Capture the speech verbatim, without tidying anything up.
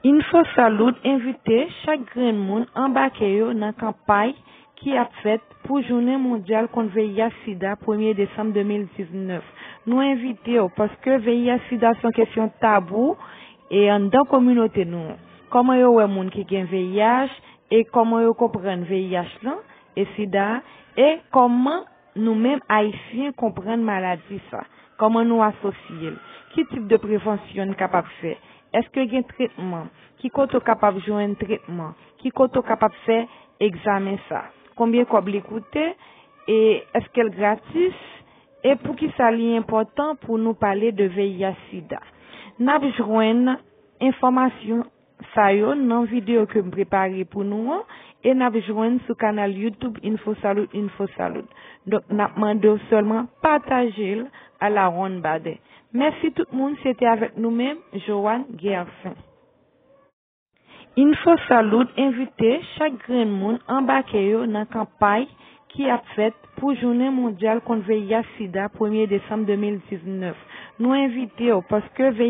Info Salud envite chak grenn moun anbake yo nan kanpay ki ap fèt pou Jounen Mondyal kont V I H sida premye desanm de mil diznèf. Nou envite w paske V I H sida se yon kesyon tabou e anndan kominote nou an. Kòman yo wè moun ki gen V I H e kòman yo konprann V I H lan e sida e kòman nou menm Ayisyen konprann maladi sa? Kòman nou asosye l? Ki tip de prevansyon n kapab fè? Èske gen tretman? Ki kote w kapab jwenn tretman? Ki kote w kapab fè egzamen sa? Konbyen kòb li koute? E èske l gratis? E poukisa li enpòtan pou nou pale de V I H sida? N ap jwenn enfòmasyon sa yo nan videyo ke m prepare pou nou an e n ap jwenn sou kanal YouTube Info Salud, Info Salud. Donk, n ap mande w sèlman pataje l a la ronn baden. Mèsi tout moun, se te avèk nou menm, Joanne Gervin. Info Salud envite chak grenn moun anbake yo nan kanpay ki ap fèt pou Jounen Mondyal kont V I H sida premye desanm de mil diznèf. Nou envite w paske V I H